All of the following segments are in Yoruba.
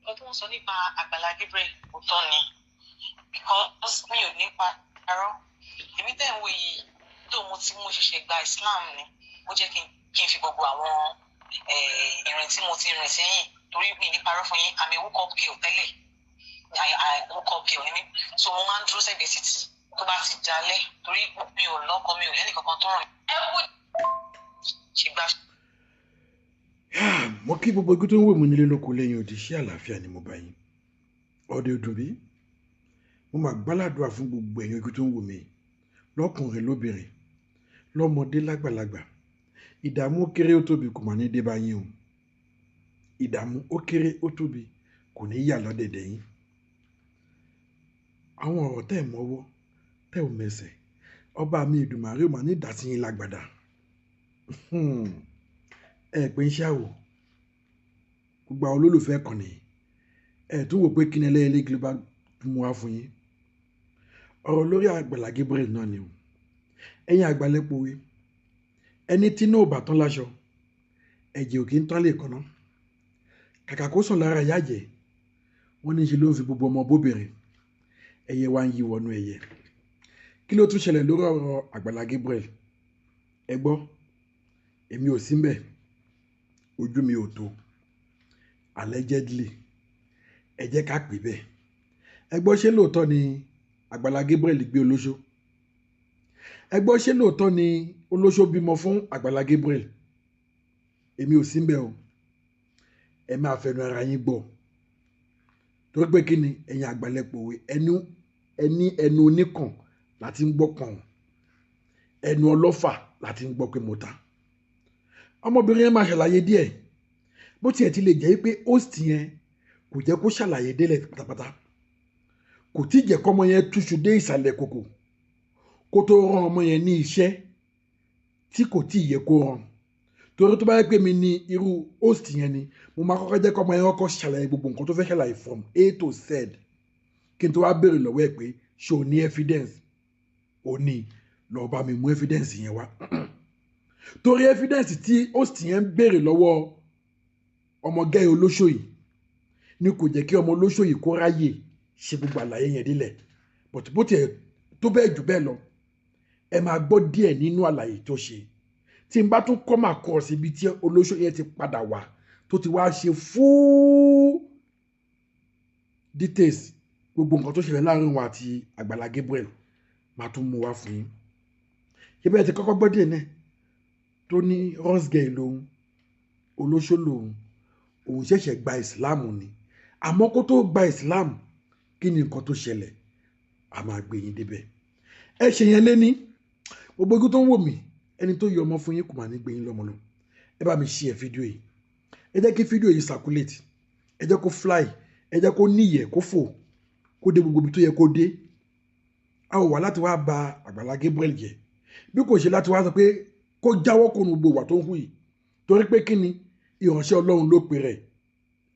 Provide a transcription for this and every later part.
Nǹkan tí wọ́n sọ nípa Àgbàlá Gabriel, òótọ́ ni, because mi ò ní parọ́. Èmi tẹ̀ ń wò yìí tó, mo ti mo ṣẹ̀ṣẹ̀ gba Islam ni. Ó jẹ́ kí n fi gbogbo àwọn ìrìn tí mo ti rìn sẹ́yìn, torí mi ní parọ́ fún yín, I'm a hook up girl tẹ́lẹ̀. I hook up girl ni mí, so mo máa ń dúró sẹ́gbẹ̀ẹ́ títì tó bá ti jalẹ̀, torí mi ò lọ́kọ, mi ò lẹ́nì kankan tó ràn ẹ wú ṣe gbà. Mo kí gbogbo igun tó ń wò mí nílé lóko lẹ́yìn odi. Ṣé àlàáfíà ni mo bá yín? Ọdẹ òdùn bí. Mo máa gbáládùá fún gbogbo ẹ̀yin igun tó ń wò mí, lọ́kùnrin, lóbìnrin, lọ́mọdé, lágbàlagbà. Ìdààmú ó kéré ó tóbi kò mà ní dé bá yín o. Ìdààmú ó kéré ó tóbi kò ní yà lọ́dẹ̀dẹ̀ yín. Àwọn ọ̀rọ̀ tẹ́ ẹ̀ mọ́wọ́ tẹ́ ò mẹsẹ̀, ọba mi Èdùmàrè ò mà ní ìdásí yín lágbàdà. Ẹ pé ń ṣàwò gbogbo àwọn olólùfẹ́ kan nìyí. Ẹ tún wò pé kí ni Ẹlẹ́yẹlé Global mú wá fún yín. Ọ̀rọ̀ lórí Àgbàlá Gabriel náà ni o. Ẹ̀yin àgbàlẹ̀ pòwe, ẹni tí náà ò bá tán láṣọ, ẹ̀jẹ̀ ò kí ń tán lè kànáà. Kàkà kó sàn lára ìyá jẹ́, wọ́n ní ṣe ló ń fi gbogbo ọmọ bóbìnrin. Ẹyẹ wa ń yí wọnú ẹyẹ. Kí ló tún ṣẹlẹ̀ lórí ọ̀rọ̀ Àgbàlá Gabriel? Ẹ gbọ́, èmi ò sí mbẹ̀, ojú mi ò tó. Allegedly, ẹ jẹ́ ká pè bẹ́ẹ̀. Ẹ gbọ́, ṣé lóòótọ́ ni Àgbàlá Gabriel gbé olóṣó? Ẹ gbọ́, ṣé lóòótọ́ ni olóṣó bímọ fún Àgbàlá Gabriel? Èmi ò sí mbẹ̀ o. Ẹ máa fẹnu ara yín gbọ́, torí pé kí ni, ẹ̀yin àgbàlẹ̀ pòwe, ẹnu ẹni ẹnu oníkàn láti ń gbọ́ pọ̀n, ẹnu ọlọ́fà láti ń gbọ́ pé mo ta. Ọmọbìnrin yẹn máa ṣàlàyé díẹ̀, bó tiẹ̀ ti lè jẹ́ pé host yẹn kò jẹ́ kó ṣàlàyé délẹ̀ pátápátá, kò tí jẹ́ kọ́mọ yẹn túṣu dé ìsàlẹ̀ kòkò kó tó rán ọmọ yẹn ní iṣẹ́ tí kò tí ì yẹ kó rán. Torí tó bá yẹ pé mi ní irú host yẹn ni, mo máa kọ́kọ́ jẹ́ kọ́mọ yẹn kọ́kọ́ ṣàlàyé gbogbo nǹkan tó fẹ́ ṣàlàyé from A to Z, kí n tó wá béèrè lọ́wọ́ ẹ̀ pé, ṣé o ní evidence? O ní, lọ́ọ́ bá mi mú evidence yẹn wá. Torí evidence tí host yẹn ń béèrè lọ́wọ́ ọmọ gẹ́yìn olóṣò yìí ni kò jẹ́ kí ọmọ olóṣò yìí kó ráyè ṣe gbogbo àlàyé yẹn délẹ̀. But bó tiẹ̀ tó bẹ́ẹ̀ jù bẹ́ẹ̀ lọ, ẹ máa gbọ́ díẹ̀ nínú àlàyé tó ṣe. Tí n bá tún kọ́ máa kọ́ síbi tí olóṣò yẹn ti padà wá, tó ti wá ṣe full details gbogbo nǹkan tó ṣẹlẹ̀ láàrin òun àti Àgbàlá Gabriel, máa tún mú wá fún yín. Ṣé bẹ́ẹ̀ ti kọ́kọ́ gbọ́ díẹ̀ náà tó ní runs girl lòun, olóṣó lòun, òun ṣẹ̀ṣẹ̀ gba ìsìláàmù ni. Àmọ́ kó tó gba ìsìláàmù, kí ni nǹkan tó ṣẹlẹ̀? A máa gbé yín débẹ̀. Ẹ ṣe yẹn léní. Gbogbo igun tó ń wò mí, ẹni tó yọ ọmọ fún yín kò máa ní gbé yín lọ́mọ lọ. Ẹ bá mi share fídíò yìí. Ẹ jẹ́ kí fídíò yìí circulate. Ẹ jẹ́ kó fly. Ẹ jẹ́ kó níyẹ̀, kó fò, kó dé gbogbo ibi tó yẹ kó dé. A ò wá láti wá ba Àgbàlá Gabriel jẹ́, bí kò ṣe láti wá sọ pé kó jáwọ́ kó nu gbogbo ìwà tó ń hù yìí. Torí pé kí ni, ìránṣẹ́ Ọlọ́run ló pe rẹ̀.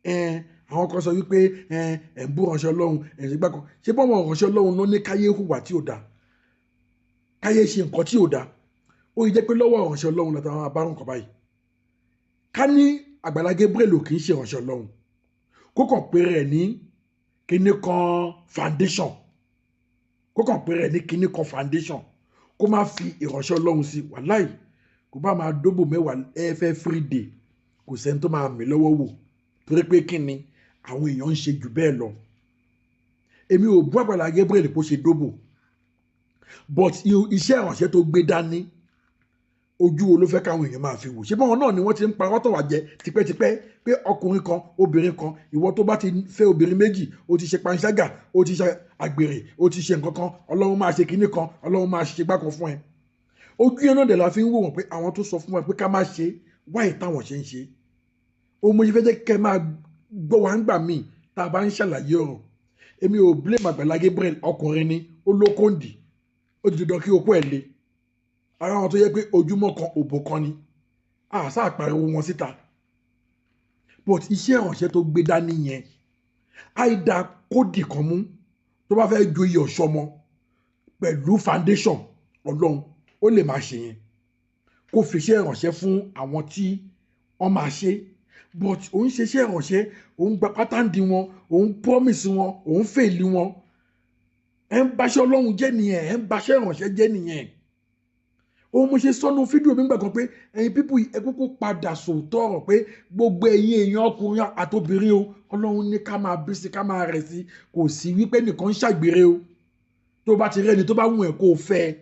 Ẹn àwọn kan sọ wípé ẹ̀ ń bú ìránṣẹ́ Ọlọ́run, ẹ̀ ń ṣe gbá kan. Ṣé bọ́mọ ìránṣẹ́ Ọlọ́run ló ní káyé hùwà tí ò dáa, káyé ṣe nǹkan tí ò dáa? Ó yẹ jẹ́ pé lọ́wọ́ ìránṣẹ́ Ọlọ́run látàwọn abárùn kan báyìí. Ká ní Àgbàlá Gabriel ò kì í ṣe ìránṣẹ́ Ọlọ́run, kó kàn pé rẹ̀ ní kinní kan foundation, kó kàn pé rẹ̀ ní kinní kan foundation, kó má fi ìránṣẹ́ Ọlọ́run sí, wàláì, kó bá máa dóbò 10 every day, kò sẹ́ni tó máa mí lọ́wọ́ wò. Torí pé kí ni, àwọn èèyàn ń ṣe jù bẹ́ẹ̀ lọ. Èmi ò bú Àgbàlá Gabriel kó ṣe dóbò, but iṣẹ́ ìránṣẹ́ tó gbé dání, ojú wo ló fẹ́ káwọn èèyàn máa fi wò? Ṣé báwọn náà ni wọ́n ti ń parọ́ tọ̀ wá jẹ tipẹ́tipẹ́ pé ọkùnrin kan, obìnrin kan, ìwọ tó bá ti fẹ́ obìnrin méjì, ó ti ṣe panṣágà, ó ti ṣe àgbèrè, ó ti ṣe nǹkan kan, Ọlọ́run máa ṣe kinní kan, Ọlọ́run máa ṣe gbá kan fún ẹ. Ojú yẹn náà dẹ̀ la fi ń wò wọ́n pé àwọn tó sọ fún wa pé ká má ṣe wáyé táwọn ṣe ń ṣe. Ó mo ṣe fẹ́ jẹ́ kẹ́ máa gbọ́ wa ń gbà míì tá a bá ń ṣàlàyé ọ̀rọ̀. Èmi ò blame Àgbàlá Gabriel. Ọkùnrin ni, ó lókòǹdì, ó ti dandan kí okó ẹ̀ le. Ara wọn tó yẹ pé ojúmọ́ kan òbò kan ni, àṣà pariwo wọn síta. But iṣẹ́ ìránṣẹ́ tó gbé dání yẹn, àìdá kódì kan mú tó bá fẹ́ joyè ọ̀ṣọ́mọ pẹ̀lú foundation Ọlọ́run, ó lè máa ṣe yẹn, kó fi iṣẹ́ ìránṣẹ́ fún àwọn tí wọ́n máa ṣe. But òun ṣe iṣẹ́ ìránṣẹ́, òun gba pátá ń di wọn, òun promise wọn, òun fail wọn. Ẹ̀ ń baṣẹ́ Ọlọ́run jẹ́ nìyẹn, ẹ̀ ń baṣẹ́ ìránṣẹ́ jẹ́ nìyẹn. Òun mo ṣe sọnù fídíò mi gbà kan pé ẹ̀yin people, ẹ kúkú padà sòótọ́ ọ̀rọ̀ pé gbogbo ẹ̀yin èèyàn, ọkùnrin àtobìnrin o, Ọlọ́run ní ká máa bí sí, ká máa rẹ̀ sí. Kò sí wípé nìkan ń ṣàgbére o. Tó bá ti rẹ́ni tó bá wù ẹ́ kó o fẹ́ ẹ,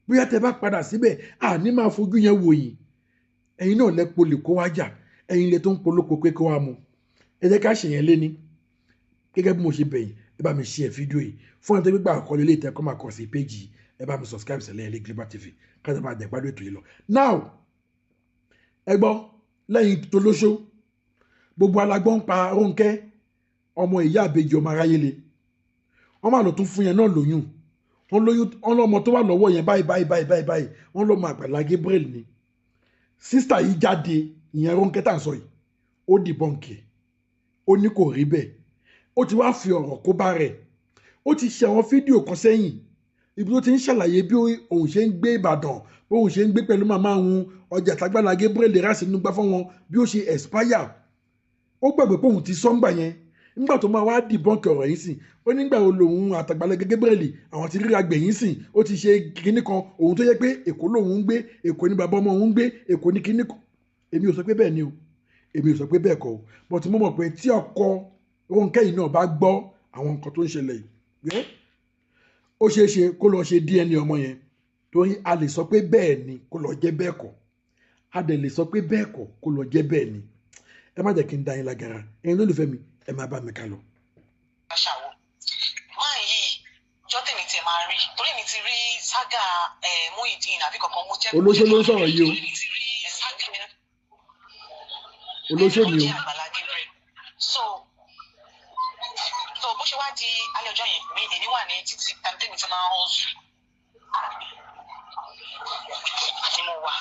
bóyá tẹ bá padà síbẹ̀, àní máa fojú yẹn wò yín. Ẹ̀yin náà lẹ polè kó wá jà, ẹ̀yin lẹ tó ń polóko pé kó wá mu. Ẹ jẹ́ ká ṣèyẹn léní. Gẹ́gẹ́ bí mo ṣe bẹ̀yìn, ẹ bá mi share fídíò yìí fún ẹni tó gbégbá àkọlé ilé ìtẹ́kọ́ máa kọ̀ sí péjì. Ẹ bá mi subscribe sílẹ̀ Ẹlẹ́ Global TV, kájọ máa jẹ gbádùn ètò yìí lọ. Now, ẹ gbọ́, lẹ́yìn tó lóṣó, gbogbo alágbọ́n ń pa Rónkẹ́, ọmọ ìyá àbejì ọmọ aráyé le. Wọ́n máa lọ tún fún yẹn náà lóyún. Wọ́n lóyún, wọ́n lọ́mọ tó wà lọ́wọ́ yẹn báyìí báyìí báyìí báyìí báyìí, wọ́n lọ́mọ Àgbàlá Gabriel ni. Sister yìí jáde, ìyẹn Rónkẹ́ tá à ń sọ yìí, ó debunk ẹ̀, ó ní kò rí bẹ́ẹ̀. Ó ti wá fi ọ̀rọ̀ kó bá rẹ̀. Ó ti ṣe àwọn fídíò kan sẹ́yìn, ibi tó ti ń ṣàlàyé bí òun ṣe ń gbé Ìbàdàn, bí òun ṣe ń gbé pẹ̀lú màmá òun, ọjà tágbàlá Gabriel rà sínú gbá fún wọn, bí ó ṣe expire. Ó gbàgbé pé òun ti sọ́ngbà yẹn. Nígbà tó máa wá debunk ọ̀rọ̀ yìí sìn, ó nígbà wo lòun àtàgbàlá Gabriel àwọn ti ríra gbẹ̀yìn sìn. Ó ti ṣe kinní kan, òun tó yẹ pé Èkó lòun ń gbé, Èkó ní bàbá ọmọ òun ń gbé, Èkó ní kinní kan. Èmi ò sọ pé bẹ́ẹ̀ ni o, èmi ò sọ pé bẹ́ẹ̀ kọ́ o, but mo mọ̀ pé tí ọkọ Rónkẹ́ yìí náà bá gbọ́ àwọn nǹkan tó ń ṣẹlẹ̀ yìí, ó ṣeé ṣe kó lọ ṣe DNA ọmọ yẹn, torí a lè sọ pé bẹ́ẹ̀ ni kó lọ jẹ́ bẹ́ẹ̀ kọ́, a dẹ̀ lè sọ pé bẹ́ẹ̀ kọ́ kó lọ jẹ́ bẹ́ẹ̀ ni. Ẹ má jẹ́ kí n dá yín lágara. Ẹ̀yin lólùfẹ́ mi, ẹ má bá mi ká lọ. Ṣàwọ̀ máa yìí jọ́ tèmi tiẹ̀ máa rí, torí mi ti rí saga Muyideen àbí kankan mo jẹ́. Olóṣó ló ń sọ̀rọ̀ yìí o. Torí mi ti rí saga Olóṣó ni o. Jẹ́ Àgbàlá Gabriel. So bó ṣe wá di alẹ́ ọjọ́ yẹn, mi èmi wà ní títí tàbí tèmi ti máa ń hustle ni mo wà.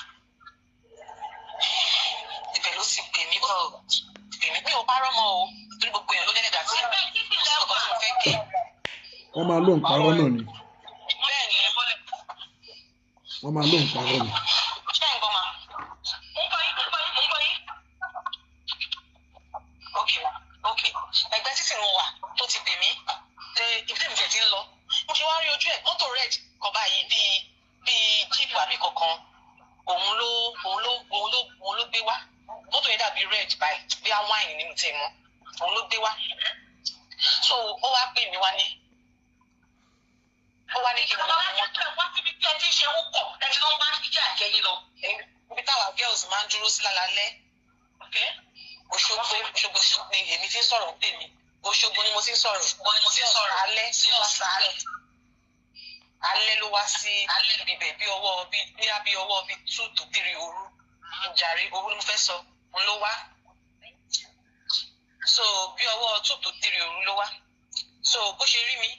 Ibẹ̀ ló ti pè mí kọ́ pè mí. Mi ò parọ́ mọ́ o, torí gbogbo èèyàn ló lẹ́lẹ́dàá tí kò sí nǹkan tí mo fẹ́ gé. Wọ́n máa lóun parọ́ náà ni. Bẹ́ẹ̀ ni. Wọ́n máa lóun parọ́ ni. Ṣé ń gbọ́ ma? Mo ń gbọ́ yín, mo ń gbọ́ yín, mo ń gbọ́ yín. Ok ma, ok. Ẹgbẹ́ títì mo wà tó ti pè mí ṣe ibi tèmi tẹ̀ ti ń lọ. Mo ṣe wá rí ojú ẹ̀, mọ́tò red kan báyìí, bíi jíìpù àbí kankan, òun ló gbé wá. Mọ́tò yẹn dàbí red báyìí, bí a wine nínú tèmi, òun ló gbé wá. So ó wá pè mí wá ní, ó wá ní kí n wọ mọ́tò. Wá síbi tí ẹ ti ń ṣe wúkọ̀, ẹ ti lọ ń bá iṣẹ́ àjẹyìn lọ. Ibi táwa girls máa ń dúró sí lálálẹ́. Òṣogbo, Òṣogbo ni èmi ti ń sọ̀rọ̀ ń tèmi. Òṣogbo ni mo ti ń sọ̀rọ̀. Òṣogbo ni mo ti ń sọ̀rọ̀. Alẹ́ Sí ọ̀sán alẹ́. Alẹ́ ló wá sí ibibẹ̀, bí ọwọ́ bí ọwọ́ bí 2 to 3 òru jàre, òru ni mo fẹ́ sọ, òun ló wá. So bí ọwọ́ 2 to 3 òru ló wá. So bó ṣe rí mi,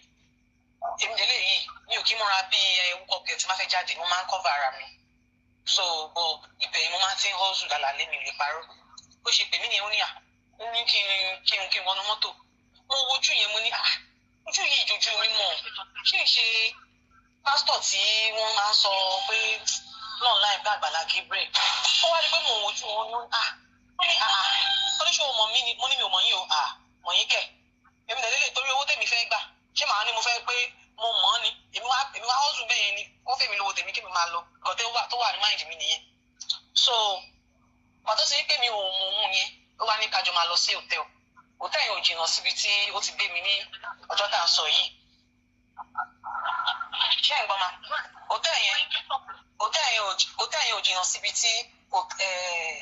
èmi délé yìí, mi ò kí múra bí ẹ wúkọ̀ tí má fẹ́ jáde, mo máa ń cover ara mi. So bọ ibẹ̀ mo máa ti ń hustle lálálẹ́, mi ò lè parọ́. Bó ṣe pè mí nìyẹn, ó ní à ó ní kí n wọnú mọ́tò. Mo wojú yẹn, mo ní à ojú yìí ìjojú mi mọ̀, ṣé ìṣe pásítọ̀ tí wọ́n máa ń sọ pé online pé Àgbàlá Gabriel? Ó wá rí pé mò ń wojú wọn ní à ó ní à ó ní ṣé o mọ̀ mí ni? Mo ní mi ò mọ̀ yín o. À mọ̀ yín kẹ̀? Èmi tẹ̀lé lè torí owó tèmi fẹ́ gbà, ṣé màá ní mo fẹ́ pé mo mọ̀ ọ́ ni? Èmi wá hustle bẹ́ẹ̀ yẹn ni wọ́n fẹ́ mi lówó tèmi kí mi máa lọ. Nǹkan tó wà ní mind mi nìyẹn. So pàtó sí pé mi ò mọ òun yẹn, ó wá ní kájọ máa lọ sí hòtẹ́ẹ̀lì. Hòtẹ́ẹ̀lì yẹn ò jìnnà síbi tí ó ti gbé mi ní ọjọ́ tá à ń sọ yìí. Ṣé ẹ̀ ń gbọ́ ma? Hòtẹ́ẹ̀lì yẹn ò jìnnà síbi tí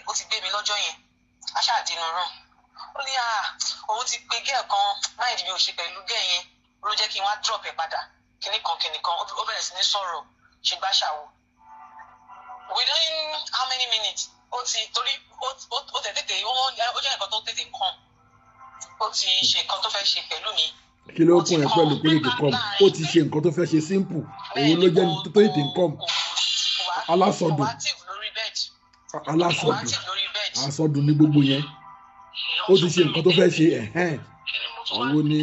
ó ti gbé mi lọ́jọ́ yẹn. Aṣáàdínú rán, ó ní à òun ti pe girl kan, mind mi ò ṣe pẹ̀lú girl yẹn, ló jẹ́ kí n wá drop ẹ̀ padà, kíní kan kíní kan. Ó bẹ̀rẹ̀ sí ní sọ̀rọ̀, ṣe gbáṣàwò. Within how many minutes, ó ti torí ó tẹ̀ tètè, ó jẹ́ nǹkan tó tètè kàn, ó ti ṣe nǹkan tó fẹ́ ṣe pẹ̀lú mi. Kí ló kún ẹ pẹ̀lú pé tètè come? Ó ti ṣe nǹkan tó fẹ́ ṣe, simple. Òun ló jẹ́ tó tètè come. Alásọdùn. Kò active lórí bed. Alásọdùn. Kò active lórí bed. Àsọdùn ní gbogbo yẹn. Ó ti ṣe nǹkan tó fẹ́ ṣe, ẹ̀hẹ́n, òun ni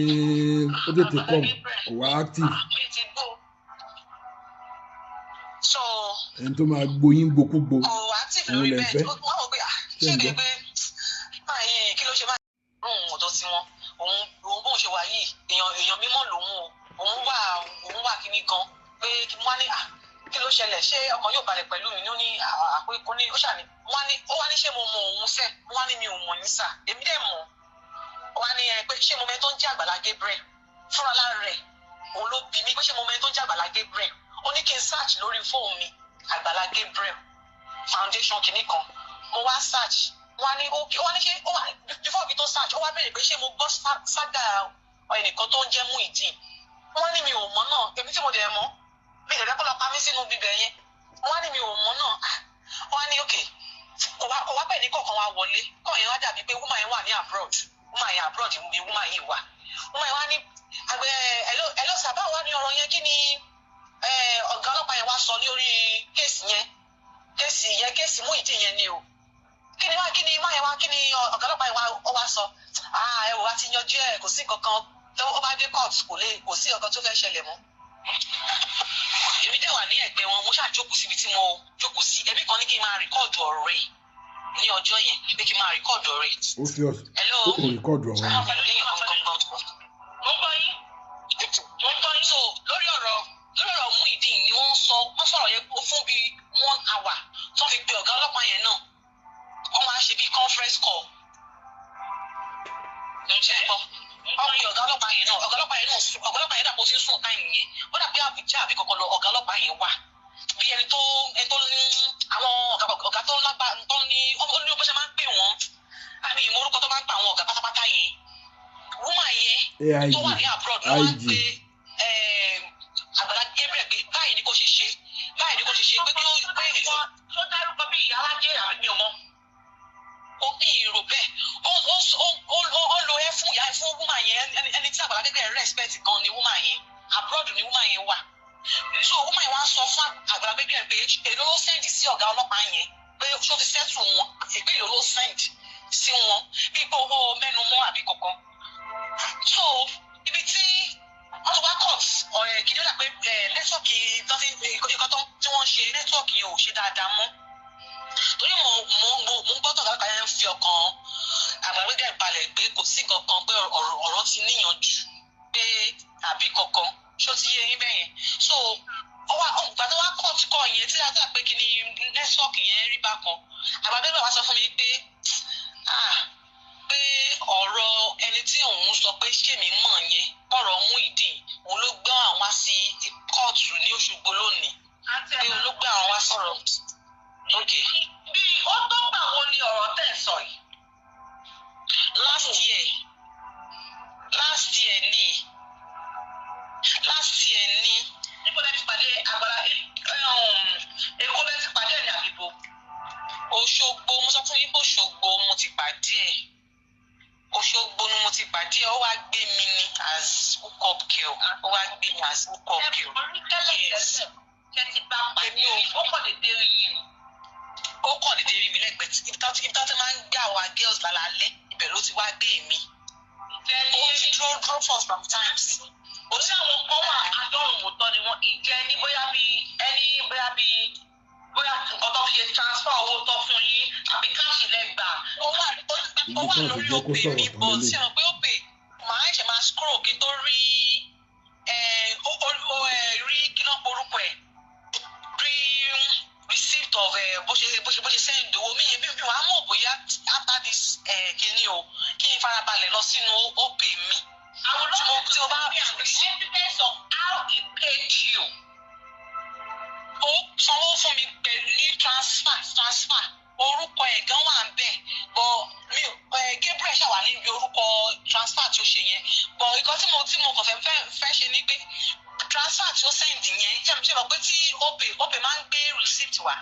ó tètè come, kò wá active. Bí ti gbó. So Ẹni tó máa gboyún gbokúgbo kò active òun lórí lè bed. fẹ́. Ó wọ́n wò pé ah Ṣé Ṣé ń kìí gbọ́? pé báyìí kí ló ṣe báyìí òun ọ̀dọ́ sí wọn, òun bóun ṣe wà yìí, èèyàn mímọ́ lòun o, òun wà kíní gan pé kí wọ́n á ní, "À, kí ló ṣẹlẹ̀? Ṣé ọkàn yóò balẹ̀ pẹ̀lú mi?" Ní ó ní àpé kò ní ó ṣàní wọ́n á ní, ó wá ní, "Ṣé mo mọ òun sẹ́?" Wọ́n á ní, "Mi ò mọ̀ ní sà, èmi dẹ̀ mọ̀." Ó wá ní ẹ pé ṣé mo mẹ́ni tó ń jẹ́ Àgbàlá Gabriel? Fúnra lára rẹ̀ òun ló bí mi pé ṣé mo mẹ́ni tó ń jẹ́ Àgbàlá Gabriel. Ó ní kí n search lórí fóònù mi, Àgbàlá Gabriel foundation kìíní kan. Mo wá search, wọ́n á ní okay. Ó wá ní ṣé ó wá, before mi tó search, ó wá béèrè pé ṣé mo gbọ́ saga ẹnìkan tó ń jẹ́ Muyideen. Wọ́n ní mi ò mọ̀ náà. Èmi tí mo dẹ̀ mọ̀, mi ìdẹ̀dẹ̀ kọ́ lọ pa mí sínú bíbẹ̀ yẹn. Wọ́n ní mi ò mọ̀ náà. Ah, wọ́n á ní okay, kò wá pẹ̀ ní kọ̀ọ̀kan wá wọlé kọ̀ yẹn, wá dàbí pé woman yẹn wà ní abroad. Woman yẹn, abroad ni woman yìí wà. Woman yẹn wá ní àgbẹ̀, "Hello, hello sir, báwo wá ní ọ̀rọ̀ yẹn? Kí ni ọ̀gá ọlọ́pàá yẹn wá sọ ní orí case yẹn?" Case yẹn, case Muyideen yẹn ni o. Kí ni wá, kí ni má yẹn wá, kí ni ọ̀gá ọlọ́pàá yẹn wá ó wá sọ? "Ah, ẹ wò wá, ti yanjú ẹ, kò sí nǹkan kan tó ó bá dé court, kò lè, kò sí nǹkan tó fẹ́ ṣẹlẹ̀ mọ́." Èmi dẹ̀ wà ní ẹ̀gbẹ́ wọn, mo ṣáà jókòó síbi tí mo jókòó sí. Ẹbí kan ní kí n máa record ọ̀rọ̀ ẹ̀ ní ọjọ́ yẹn, pé kí n máa record ọ̀rọ̀ ẹ̀. Ó fi ọ̀sán. Hello? Ó record ọ̀rọ̀ yẹn. Mo ń gbọ́ yín, mo ń gbọ́ yín. So lórí ọ̀rọ̀ Muyideen ni wọ́n ń sọ, wọ́n sọ̀rọ̀ yẹn fún bíi one hour tó fi pe ọ̀gá ọlọ́pàá yẹn náà. Wọ́n máa ń ṣe bíi conference call. Ǹjẹ́ gbọ́, wọ́n pe ọ̀gá ọlọ́pàá yẹn náà. Ọ̀gá ọlọ́pàá yẹn náà sùn, ọ̀gá ọlọ́pàá yẹn dàpọ̀ tí ń sùn time yẹn. Ó dà pé Àbújá àbí kọ̀ọ̀kan lọ ọ̀gá ọlọ́pàá yẹn wà, bí ẹni tó ní àwọn ọ̀gá tó lágbá tó ní, ó ní bó ṣe máa ń pè wọ́n àmì ìmọ̀ orúkọ tó máa ń pa àwọn ọ̀gá pátápátá yẹn. Woman yẹn tó wà ní abroad ló wá ń AIG. pe Àgbàlá Gabriel pé báyìí ni kò ṣe ṣe, báyìí ni kò ṣe ṣe, pé kí ó pé èso. Tó dárúkọ bí ìyá alájẹ àbí mi ò mọ. Ó kì í rò bẹ́ẹ̀. Ó lo ẹ fún ìyá ẹ fún woman yẹn, ẹni tí Àgbàlá Gabriel respect gan ni woman yẹn. Abroad ni woman yẹn wà. So woman yẹn wá sọ fún Àgbàlá Gabriel pé èló ló send sí ọ̀gá ọlọ́pàá yẹn, pé ṣó ti settle wọn, pé èló ló send sí wọn, bí pé owó mẹ́nu mọ́ àbí kankan. So ibi tí wọ́n ti wá court ọ̀rẹ́ kìíní, ó dà pé network tó fi nǹkan tó tí wọ́n ṣe, network yìí ò ṣe dáadáa mọ́, torí mo ń gbọ́ tọ̀gá ọlọ́pàá yẹn ń fi ọkàn Àgbàlá Gabriel balẹ̀ pé kò sí nǹkan kan, pé ọ̀rọ̀ ti níyànjú, pé àbí kankan. Ṣó ti yé yín bẹ́yẹn? So ọwọ́ ìgbà tó wá court kọ́ yẹn tí a dà pé kí ni network yẹn rí bákan, Àgbàlá Gabriel wá sọ fún mi pé, ah, pé ọ̀rọ̀ ẹni tí òun sọ pé ṣèmi mọ̀ yẹn, ọ̀rọ̀ Muyideen, òun ló gbé àwọn wá sí kóòtù ní Òṣogbo lónìí, Àti pé òun ló gbé àwọn wá sọ̀rọ̀. Ok. Bí ó tó gbà wo ni ọ̀rọ̀ tẹ̀ sọ yìí? Last year, last year ni, last year ni. Níbo lẹ ti pàdé Àgbàlá? Èkó lẹ ti pàdé ẹ̀ ní àbíbo? Òṣogbo. Mo sọ fún yín pé Òṣogbo mo ti pàdé ẹ̀. Òṣogbo ni mo ti pàdé ẹ̀. Ó wá gbé mi ní as hook up girl, ó wá gbé mi as hook up Ẹ girl. mọ̀ ní tẹ́lẹ̀ Yes. tẹ́lẹ̀ ṣe ti bá pàdé? Èmi ò- Ó kàn lè dé yín ni. Ó kàn dédé rí mi lẹ́gbẹ̀ẹ́ ibi tó ti máa ń gbé àwa girls lálálẹ́, ibẹ̀ ló ti wá gbé mi. Ìjẹ́ ní Ó ti dúró dúró for some times. Ó ní àwọn kan wà, adọ́rùn mọ́tọ́ ni wọ́n. Ìjẹ́ ní bóyá bí ẹni bóyá nǹkan tó fi ṣe transfer owó tó fún yín àbí cash lẹ gbà? Ó Ibi wà tí wọ́n ti lórí jẹ́ kó Opay sọ̀rọ̀ mi tán bọ̀ lélẹ̀. tí àwọn pé Opay màá ṣe máa scroll kí n tó rí ẹ ó ó ẹ rí kí náà porúkọ ẹ, rí receipt of ẹ bó ṣe send owó mi yẹn. Mi wàá mọ̀ bóyá after this ẹ kíní o, kí n farabalẹ̀ lọ sínú Opay mi. I would love Tí mo bá to see evidence of how he paid you. Ó sanwó fún mi pẹ̀lú ní transfer. Orúkọ ẹ̀ gan wà ń bẹ̀ bọ̀ mi ò ẹ Gabriel ṣàwà níbi orúkọ transfer tí ó ṣe yẹn bọ̀. Nǹkan tí mo kàn fẹ́ ṣe ni pé transfer tí ó send yẹn, ṣe mọ̀ pé tí Opay máa ń gbé receipt wá,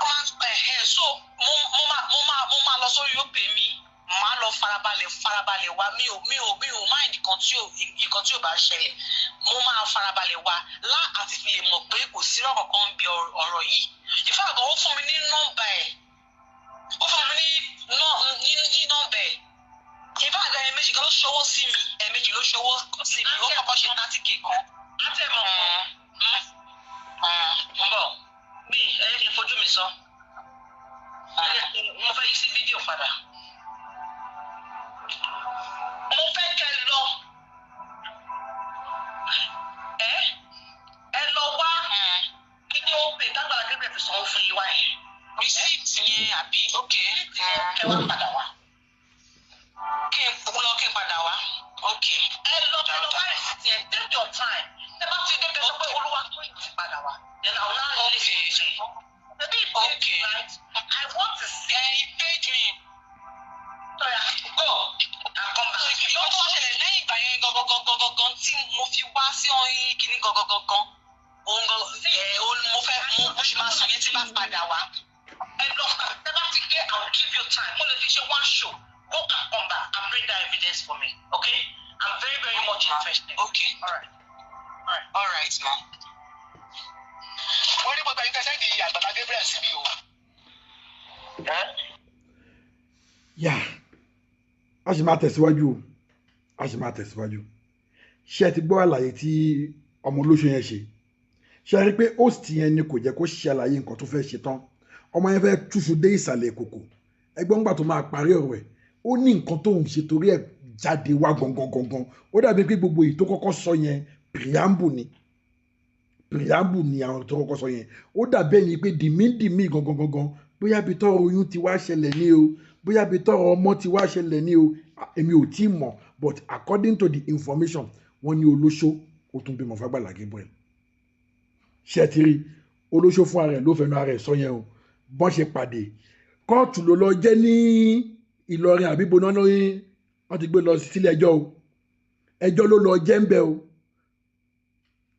ó máa ń ẹ̀hẹ́. So mo máa lọ sórí Opay mi, màá lọ farabalẹ̀ wá. Mi ò mind nǹkan tí ò bá ṣẹlẹ̀. Mo máa farabalẹ̀ wá lá àti fi lè mọ̀ pé kò sí ọ̀rọ̀ kan bí ọ̀rọ̀ yìí. Ìfáàgọ́, ó fún mi ní nọ́mbà ẹ̀, ó fún mi ní nọ́mbà ẹ̀. Ìfáàgọ́, ẹ̀ẹ̀mejì kan ló ṣọwọ́ sí mi, ẹ̀ẹ̀mejì ló ṣọwọ́ sí mi. Ó kọ́kọ́ ṣe 30K kan. Àtẹ̀mọ̀ ń bọ̀ bí ẹ yẹ kí n fojú mi sọ. Mo fẹ́ yí sí fídíò padà. Mo fẹ́ kẹ́ lọ. Ẹ lọ wá kí ni ó pè tágbàlá Gabriel fi sanwó fún yín wá yẹn. Receipt yẹn àbí? Ok. Kẹ́ wá padà wá. Kí n lọ kí n padà wá. Ok. Ẹ lọ wá receipt yẹn, take your time. Tẹ bá ti dé kẹ́ sọ pé olúwa tó yìí ti padà wá. Then I will now listen to you. Maybe he paid you, right? I want to see. Yeah, he paid me. Sorry, go and come back. Ìgbà tó wá ṣẹlẹ̀ lẹ́yìn ìgbà yẹn gangan gangan gangan tí mo fi wá sí ọyìn kìíní gangan gangan. Òun gan ẹ̀ òun mo fẹ́ mo ṣe máa sọ yẹn tí bá padà wá. Ẹ lọ, tẹ bá ti dé, I will give you time. Mo lè fi ṣe one show. Go and come back and bring that evidence for me, okay? I'm very very much interested. Okay. All right. All right, ma. Wọ́n ní gbogbo ẹ̀yin tẹ́ send Àgbàlá Gabriel sí mi o. Yà, a sì máa tẹ̀síwájú o, a sì máa tẹ̀síwájú. Ṣé ẹ ti gbọ́ àlàyé tí ọmọ olóṣù yẹn ṣe? Ṣe rí i pé host yẹn ni kò jẹ́ kó ṣe àlàyé nǹkan tó fẹ́ ṣe tán? Ọmọ yẹn fẹ́ túṣu dé ìsàlẹ̀ kòkò. Ẹgbọ́n gbà tó máa parí ọ̀rọ̀ ẹ̀, ó ní nǹkan tóun ṣe torí ẹ̀ jáde wá gangan gangan. Ó dàbí pé gbogbo èyí tó kọ́kọ́ sọ yẹn, preamble ni, preamble ni àwọn tó kọ́kọ́ sọ yẹn. Ó dàbí ẹni pé dìmídìmí gangan gangan, bóyá bí tọrọ oyún ti wá ṣẹlẹ̀ ní o, bóyá bí tọrọ ọmọ ti wá ṣẹlẹ̀ ní o, èmi ò tí ì mọ̀. But according to the information, wọ́n ní olóṣó ó tún bímọ f'Àgbàlá Gabriel. Ṣé ti rí olóṣó fún ara ẹ̀ ló fẹnu ara ẹ̀ sọ yẹn o? Bọ́n ṣe pàdé, kóòtù ló lọ jẹ́ ní Ìlọrin àbí boná lóyún, wọ́n ti gbé lọ sílé ẹjọ́ o. Ẹjọ́ ló lọ jẹ́ ń bẹ o.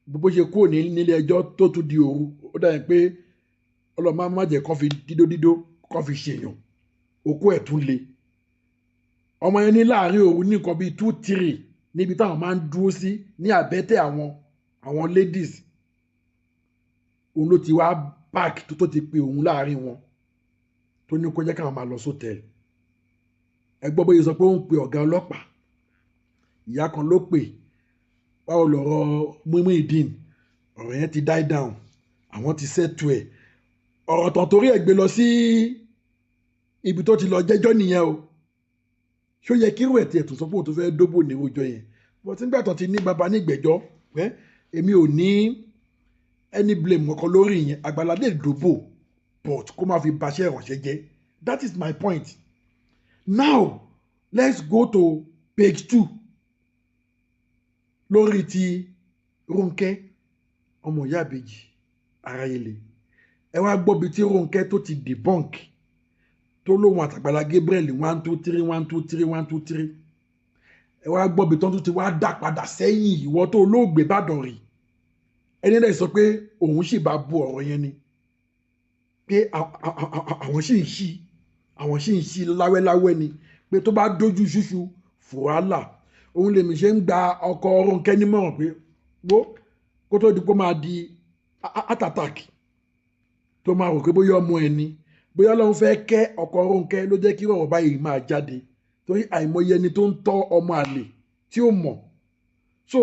Bó ṣe kúrò ní nílé ẹjọ́ tó tún di òru, ó dàbí pé ọlọ́mọ má jẹ́ kán fi dídó dídó kán fi ṣèyàn, òkú ẹ̀ tún le. Ọmọ yẹn ní láàrin òru ní nǹkan bíi 2, 3, níbi táwọn máa ń dúró sí ní àbẹ́tẹ̀ àwọn ladies, òun ló ti wá park tó ti pe òun láàrin wọn, tó ní kó jẹ́ káwọn máa lọ sọ́tẹ̀ẹ̀lì. Ẹ gbọ́ bóyá sọ pé ó ń pe ọ̀gá ọlọ́pàá, ìyá kan ló pè. Báwo lọ̀rọ̀ Muyideen? Ọ̀rọ̀ yẹn ti die down, àwọn ti settle ẹ̀. Ọ̀rọ̀ tán torí ẹ̀ gbé lọ sí ibi tó ti lọ jẹ́jọ́ nìyẹn o. Ṣó yẹ kírú ẹ̀ tiẹ̀ tún sọ pé òun tó fẹ́ dóbò ní ọjọ́ yẹn? But nígbà tó ti ní baba nígbẹ̀jọ́ ẹ́, èmi ò ní any blame kankan lórí ìyẹn. Àgbàlá lè dóbò, but kó má fi baṣẹ́ ìrànṣẹ́ jẹ́. That is my point. Now let's go to page 2 lórí ti Rónkẹ́ ọmọ ìyá ìbejì aráyélé. Ẹ wá gbọ́ bí tí Rónkẹ́ tó ti debunk tó lóun àtàgbàlá Gabriel, 1 2 3, 1 2 3, 1 2 3. Ẹ wá gbọ́ bí tó tún ti wá dá padà sẹ́yìn. Ìwọ tó olóògbé Ìbàdàn rí, ẹni náà sọ pé òun sì bá bu ọ̀rọ̀ yẹn ni pé àwọn sì ń ṣí, àwọn sì ń ṣí láwẹ́láwẹ́ ni, pé tó bá dójú ṣúṣu fùrálà. Òun lèmi ṣe ń gba ọkọ Rónkẹ́ nímọ̀ràn pé wo kó tó di pé ó máa di heart attack, tó máa rò pé bóyá ọmọ ẹ ni, bóyá Ọlọ́run fẹ́ kẹ́ ọkọ Rónkẹ́ ló jẹ́ kí ọ̀rọ̀ báyìí máa jáde, torí àìmọye ẹni tó ń tọ́ ọmọ àlè tí ó mọ̀. So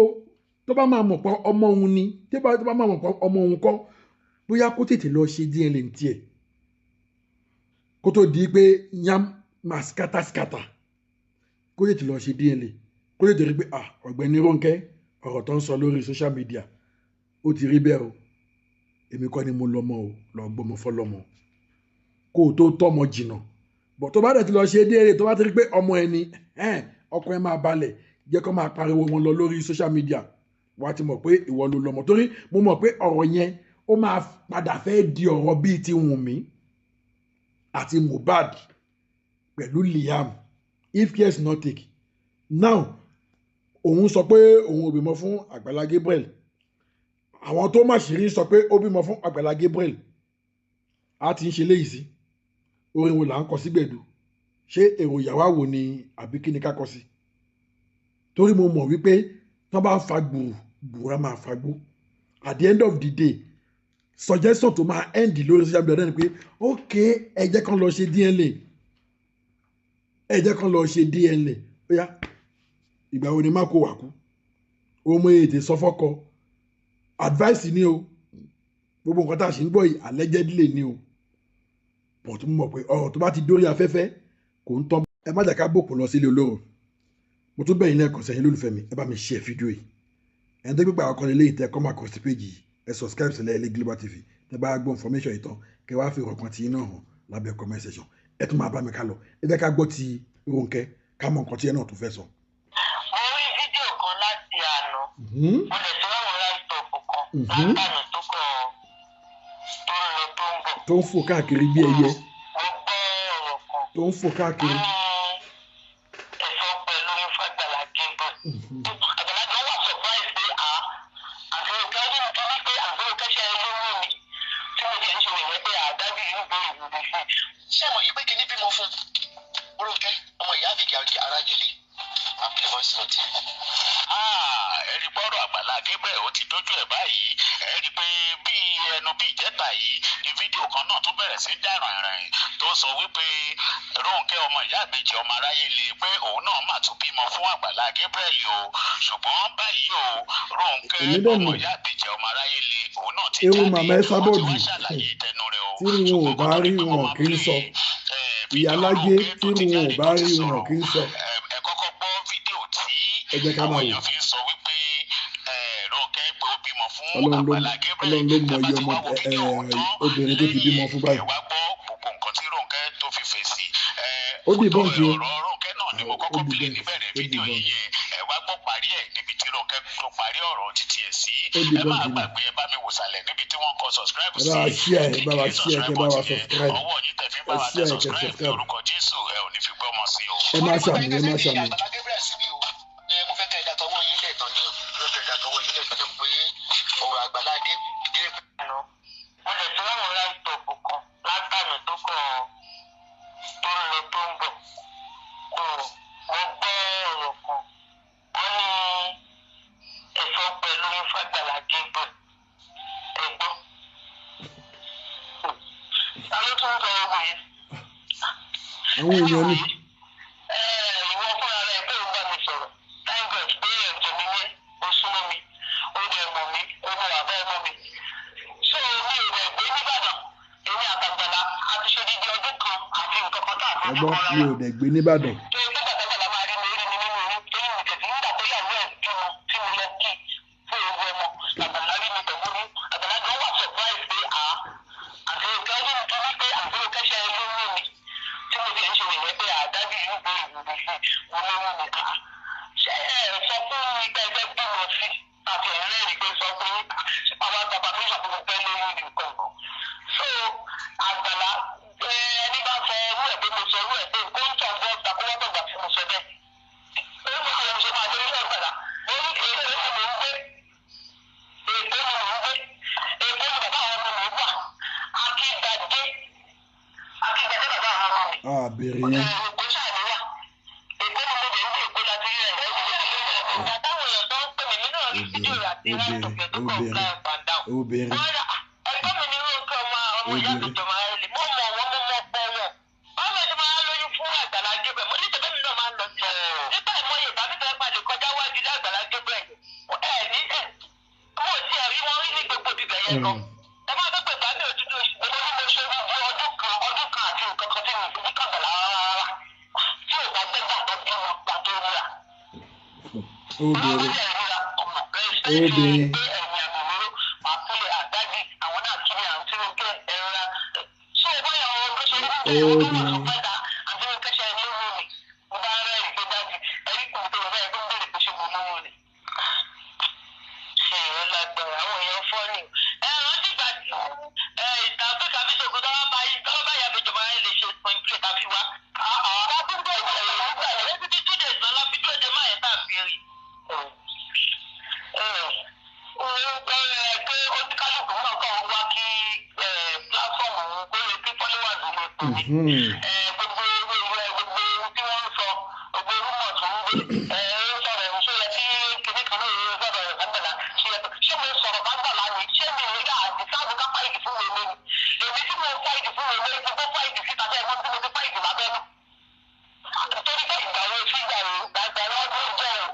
tó bá máa mọ̀ pé ọmọ òun ni, tó bá máa mọ̀ pé ọmọ òun kọ́, bóyá kó tètè lọ ṣe DNA tiẹ̀ kó tó di pé yam máa scatter scatter. Kó tètè lọ ṣe DNA, kó tètè rí pé, ah, ọ̀gbẹ́ni Rónkẹ́, ọ̀rọ̀ tó ń sọ lórí social media, ó ti rí bẹ́ẹ̀ o, èmi kọ́ ni mo lọ́mọ o, lọ gbọ́mọ fọlọ́mọ kó o tó tọ́mọ jìnnà. Bọ̀ tó bá dẹ̀ ti lọ ṣe DNA, tó bá ti rí pé ọmọ ẹni, ọkọ ẹ máa balẹ̀, jẹ́ kó máa pariwo wọn lọ lórí social media, wàá ti mọ̀ pé ìwọ ló lọ́mọ. Torí mo mọ̀ pé ọ̀rọ̀ yẹn, ó máa padà fẹ́ di ọ̀rọ̀ bíi ti Wùnmí àti Mohbad pẹ̀lú Liam, if care is not taken. Now òun sọ pé òun ò bímọ fún Àgbàlá Gabriel, àwọn tó má ṣìírí sọ pé ó bímọ fún Àgbàlá Gabriel. A ti ń ṣe léyìí sí orin wo là ń kọ sí gbẹ̀du? Ṣé èrò ìyàwó àwò ni àbí kí ni ká kọ sí? Torí mo mọ̀ wípé tán bá ń fa gbùrù gbùrù, á máa fagbó. At the end of the day, suggestion tó máa end lórí social media náà ni pé, ok, ẹ jẹ́ kán lọ ṣe DNA, ẹ jẹ́ kán lọ ṣe DNA. Ó yá, ìgbà wo ni má kó wà kú ọmọ ètè sọ fọ́kọ? Advice ni o. Gbogbo nǹkan tá a ṣe ń gbọ́ yìí, allegedly ni o. But mo mọ̀ pé ọ̀rọ̀ tó bá ti dórí afẹ́fẹ́ kò ń tán. Ẹ má jẹ́ ká bòkù lọ sílé olóró. Mo tún bẹ̀yìn lẹ́ẹ̀kan sẹ́yìn lólùfẹ́ mi, ẹ bá mi share fídíò yìí. Ẹni tó gbégbá ọkọ nílé ìtẹ́ kọ́ máa kọ sí péjì yìí, ẹ subscribe sílẹ̀ ilé Global TV. Tẹ bá gbọ́ information yìí tán, kẹ wá fi ọ̀kan tí iná hàn lábẹ́ comment section. Ẹ tún máa bá mi ká lọ. Ẹ jẹ́ ká gbọ́ ti Rónkẹ́, ká mọ nǹkan tí ẹ náà tún fẹ́ sọ. Mo rí fídíò kan láti àná. Mo lè fi láwọn láìtọ̀pù kan látàná tó kàn tó ń lọ tó ń bọ̀. Tó ń fò káàkiri bí ẹyẹ. Mo gbọ́ ọ̀rọ̀ kan. Tó ń fò káàkiri. Ó ní ẹ̀fọ́ pẹ̀lú Fàgbàlá Gabriel. Àgbàlá gan wà surprise pé à àti òkè ọdún tó ní pé àti òkè ṣe lóyún mi tí mo ti ń ṣe nìyẹn pé àdájú yìí ń béèrè mi sí. Ṣé mo yí pé kíní bímọ fún Rónkẹ́ ọmọ ìyá àbíkí aráyélé àpilẹ̀ voice note? Ẹ rí pọ́rọ̀ Àgbàlá Gabriel ó ti dójú ẹ̀ báyìí. Ẹ rí pé bí ẹnu bí ìjẹta yìí ni fídíò kan náà tún bẹ̀rẹ̀ sí í dà ràìnràìn tó sọ wípé Rónkẹ́ ọmọ ìyá àbèjì ọmọ aráyé le pé òun náà mà tún bímọ fún Àgbàlá Gabriel o. Ṣùgbọ́n báyìí o, Rónkẹ́ Èmi dẹ̀ ọmọ mọ̀. ìyá àbèjì ọmọ aráyé le òun náà ti Irú jáde, màmá ẹ ó ti sábọ̀dù wá ṣàlàyé tẹnu rẹ̀ o. tí wọn ò Ṣùgbọ́n kó bá tó di rí pé mo wọn máa kì í sọ. play fídíò Ìyálájé Rónkẹ́ tó tí ti wọn ò jáde bá tó ti rí wọn sọ̀rọ̀, kì í sọ. ẹ kọ́kọ́ gbọ́ fídíò tí Ẹ jẹ́ ká àwọn máa wò. èèyàn fi ń sọ wípé Rónkẹ́ pé ó bímọ fún Ọlọ́run ló Àgbàlá Gabriel. Ọlọ́run ló mọ Tẹ́ bá iye ti ọmọ wá wo fídíò ọ̀hún tán, obìnrin tó ti bímọ lẹ́yìn fún ẹ báyìí. wá gbọ́ gbogbo nǹkan tí Rónkẹ́ tó fi fèsì. Ó dìbọ́ǹkì o. Ọ̀rọ̀ Rónkẹ́ náà ni mo Ó kọ́kọ́ play dìbọ́ǹkì, níbẹ̀rẹ̀ ó fídíò yìí dìbọ́ǹkì. yẹn. Ẹ wá gbọ́ parí ẹ̀ níbi tí Rónkẹ́ tó parí ọ̀rọ̀ títí ẹ̀ sí. Ó Ẹ má dìbọ́ǹkì ni. gbàgbé, ẹ bá mi wò sàlẹ̀ níbi tí wọ́n kọ subscribe Ẹ sí. bá wa share, ẹ bá wa Click share, kẹ subscribe bá wa button yẹn. subscribe. Ọwọ́ yín tẹ̀ fi ń bá Ẹ wa tẹ share, kẹ subscribe ní subscribe. orúkọ Jésù, ẹ ò ní fi gbọ́mọ sí o. Ẹ má ṣàmì, ẹ má ṣàmì. Àgbàlá Gabriel sí mi o. Ẹ mo fẹ́ kẹ́ ẹ̀dá tọwọ́ yín lẹ̀ tán ni o. Mo fẹ́ kẹ́ ẹ̀dá tọwọ́ yín lẹ̀ tán ni pé ọ̀rọ̀ Àgbàlá Gabriel. Àná mo lè fi láwọn láìtọ̀pù kan látàná tó kàn tó ń lọ tó ń bọ̀. Tó mo gbọ́ ọ̀rọ̀ kan, wọ́n ní ẹ̀fọ́ pẹ̀lú Fàgbàlá Gabriel. Ẹ gbọ́. Ta ló tún ń sọ ogun yìí? Àwọn èèyàn ni. Ìwọ fúnra rẹ pé o bá mi sọ̀rọ̀, thank God pé ẹ̀jẹ̀ mi ní o súnmọ́ mi, o dẹ̀ mọ̀ mí, o mọ̀ bàbá ẹ mọ̀ mi. So mi ò dẹ̀ gbé nìbàdàn, èmi àtàgbàlá a ti ṣe dídí ọdún kan àti nǹkan kan tá a Ẹ fojú gbọ́, kan mi rárá. ò dẹ̀ gbé nìbàdàn. Tó yẹ pé bàtàgbàlá máa rí mi rí mi nínú oyún torí mi tẹ̀sí nígbà tó yàwó ẹ̀ bímọ tí mo lọ kí fún ewu ọmọ, àgbàlá rí mi pẹ̀lú oyún. Àgbàlá gan wà surprise pé à àti òkè ọdún tó ní pé àti òkè ṣe lóyún mi tí mo ti ń ṣe nìyẹn pé àdájú yìí ń béèrè mi sí mo lóyún mi. À ṣé ẹ sọ fún mi pé ẹgbẹ́ bímọ sí àti ẹ̀rẹ́ rí pé sọ fún àwọn àgbàbà mi ṣàkóso pé lóyún mi nǹkan kan. So Àgbàlá, ẹni bá sọ irú ẹ̀ pé mo sọ irú ẹ̀ pé kó ń tọ̀ bọ́ takówọ́tọ̀gbà tí mo sọ bẹ́ẹ̀. Ó ní àwọn ṣe máa dé ní Àgbàlá. Mo ní èkó ni mò ń gbé, Èkó ni mò ń gbé, Èkó ni bàbá àwọn ọmọ mi wà. Akíndadé, Akíndadé bàbá àwọn ọmọ mi. A béèrè yẹn. Èkó ṣàníwá, Èkó ni mo dé ń gbé, Èkó láti rí ẹ̀. Ìgbà táwọn èèyàn tó ń pè mí nínú rí fídíò rẹ̀ àti Obìnrin, láìtọ̀pẹ̀ tó kàn obìnrin, fly up and down. obìnrin. Ẹgbẹ́ mi ní Rónkẹ́ ọmọ ọmọ ìyá Obìnrin. mi jọmọ ayẹlẹ, mo mọ̀ wọ́n, mo mọ̀ pọ̀ wọn. Báwo ni máa lóyún fún Àgbàlá Gabriel? Mo ní tẹ̀lé mi náà máa ń lọ sí. Nígbà ìmọ̀ye ìgbà mi fẹ́ padà kọjá wájú ilé Àgbàlá Gabriel. Ẹ ní ẹ mo ti ẹ̀ rí wọn rí ní gbogbo ibibẹ̀ yẹn gan. Ẹ máa fẹ́ pẹ̀gbá mi òtútù oṣù mo ní mo ṣe bí ọdún kan, ọdún kan àti nǹkan kan tí mi ò fi kàgbàlá rárá. Tí ò bá gbẹ́gbà tó bímọ gbà tó ríra. Obìnrin. Obìnrin. Obìnrin. Mhm. Gbogbo gbogbo tí wọ́n ń sọ, gbogbo rúmọ̀ tó ń gbé ń sọ̀rọ̀ ń ṣe yẹ kí kinní kan náà ń sọ̀rọ̀ Àgbàlá ṣe yẹ. Ṣé mo sọ̀rọ̀ bàgbàlá ni? Ṣé mi ò yá àti sáàbù ká fáìlì fún mi ni? Èmi tí mo fáìlì fún mi lórí gbogbo fáìlì síta bẹ́ẹ̀ mọ́ tí mo ti fáìlì lábẹ́ nù. Torí pé ìgbà wo sí ìgbà wo gbàgbà lọ́dún jẹ́ o.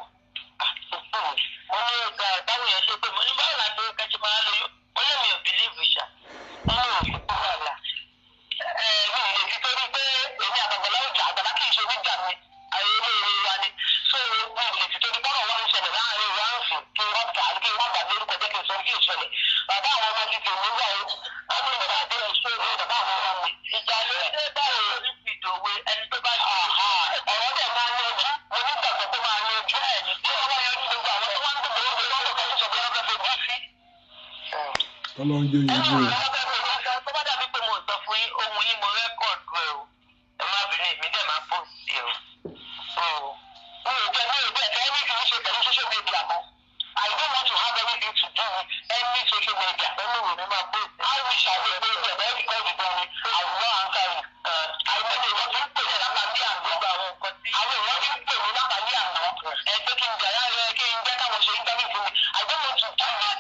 Mo ní ìgbà táwọn èèyàn ṣe pé mo ní báwo la ṣe kẹ́sì máa lóyún, mo lè mi ò bìlíìfù ṣá, mo ní òfin wàhálà. Mi Ọlọ́run jẹ́ òyìnbó o. Tó bá dàbí pé mo sọ fún yín, ohun yín mo record ẹ o. Ẹ má bínú, èmi dẹ̀ máa post ẹ o. So, mi ò jẹ́ anything ṣe pẹ̀lú social media mọ́. I don't want to have anything to do with any social media. Anyway, mi máa post. I wish I would post it, but because you don't, I will not answer you. Àwọn èèyàn ti ń pè mí látàlí àná. Gbogbo àwọn nǹkan tí. Àwọn èèyàn ti ń pè mí látàlí àná. Ẹ pé kí n jà yára kí n jẹ́ káwọn ṣe interview fún mi. I don't want to do it.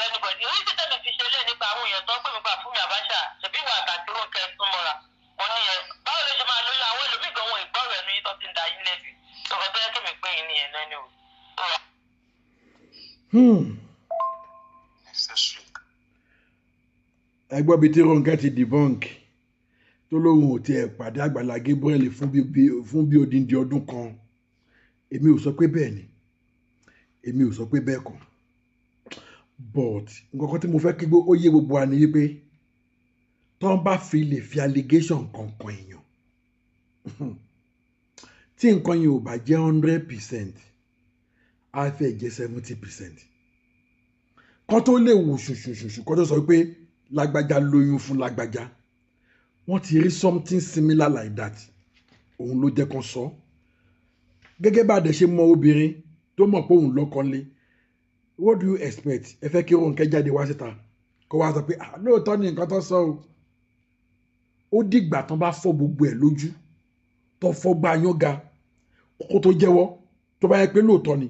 Anybody. Orí títẹ̀ mi fi ṣe lé nípa àwọn èèyàn tó ń pè mí pa fún mi Àbáṣà. Ṣèbí ìwà àtàtì Rónkẹ́ súnmọ́ra. Mo ní ẹ báwo ló ṣe máa lóyún àwọn ẹlòmíì gan wọn ìgbọ́rọ̀ ẹnu yín tó ti ń da yín lẹ́bi. Tọkọ tó yẹ kí mi pé yín nìyẹn náà ni o. Necessary. Ẹ gbọ́ bíi tí Rónkẹ́ ti debunk tó lóun ò tiẹ̀ pàdé Àgbàlá Gabriel fún bí odindi ọdún kan. Èmi ò sọ pé bẹ́ẹ̀ ni, èmi ò sọ pé bẹ́ẹ̀ kọ́, but nǹkan kan tí mo fẹ́ kí ó yé gbogbo wa ni wípé tó ń bá fi lè fi allegation kankan èèyàn, tí nǹkan yẹn ò bá jẹ́ 100%, á fẹ́ jẹ́ 70%. Kán tó lè wò ṣùṣùṣùṣù, kán tó sọ pé lágbájá lóyún fún lágbájá, wọ́n ti rí something similar like that. Òun ló jẹ́ kán sọ. Gẹ́gẹ́ bá a dẹ̀ ṣe mọ obìnrin tó mọ̀ pé òun lọ́kọ lé, what do you expect? Ẹ fẹ́ kí Rónkẹ́ jáde wá síta kó wá sọ pé, "Ah, lóòótọ́ ni nǹkan tó sọ o"? Ó dìgbà tán bá fọ́ gbogbo ẹ̀ lójú, tó fọ́ gbá yánga, kó tó jẹ́wọ́. Tó bá yẹ pé lóòótọ́ ni,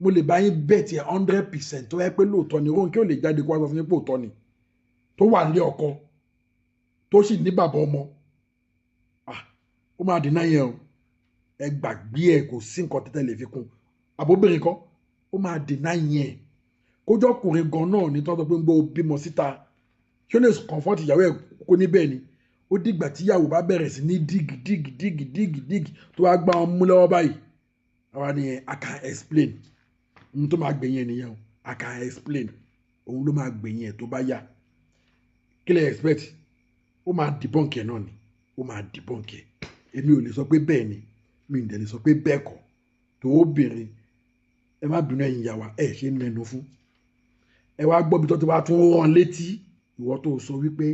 mo lè bá yín bet ẹ̀ 100%. Tó bá yẹ pé lóòótọ́ ni, Rónkẹ́ ò lè jáde kó wá sọ fún yín pé òótọ́ ni, tó wà nílé ọkọ, tó sì ní bàbá ọmọ. Ah, ó máa deny yẹn o. Ẹ gbàgbé ẹ, kò sí nǹkan tẹ́tẹ́ lè fi kún. Àbóbìnrin kan ó máa deny yẹn. Kójọkùnrin gan náà ní tọ́tọ́ pé ń gbọ́ bímọ síta, ṣé ó lè comfort ìyàwó ẹ̀ kó níbẹ̀ ni? Ó dìgbà tíyàwó bá bẹ̀rẹ̀ sí ní dig, dig, dig, dig, dig, tó wá gbá wọn mú lọ́wọ́ báyìí, àwa ni "I can explain". Ohun tó máa gbẹ̀yìn ẹ̀ nìyẹn o. "I can explain", òun ló máa gbẹ̀yìn ẹ̀ tó bá yá. Kí lẹ expect? Ó máa debunk ẹ̀ náà ni, ó máa debunk ẹ̀. Èmi ò lè sọ pé bẹ́ẹ̀ ni, mi ò dẹ̀ lè sọ pé bẹ́ẹ̀ kọ́. Tó obìnrin, ẹ má bínú, ẹ̀yin ìyá wa, ẹ ṣe ń lẹ́nu fún ẹ. Wá gbọ́ bí tó ti wá tún rán létí, ìwọ tó sọ wípé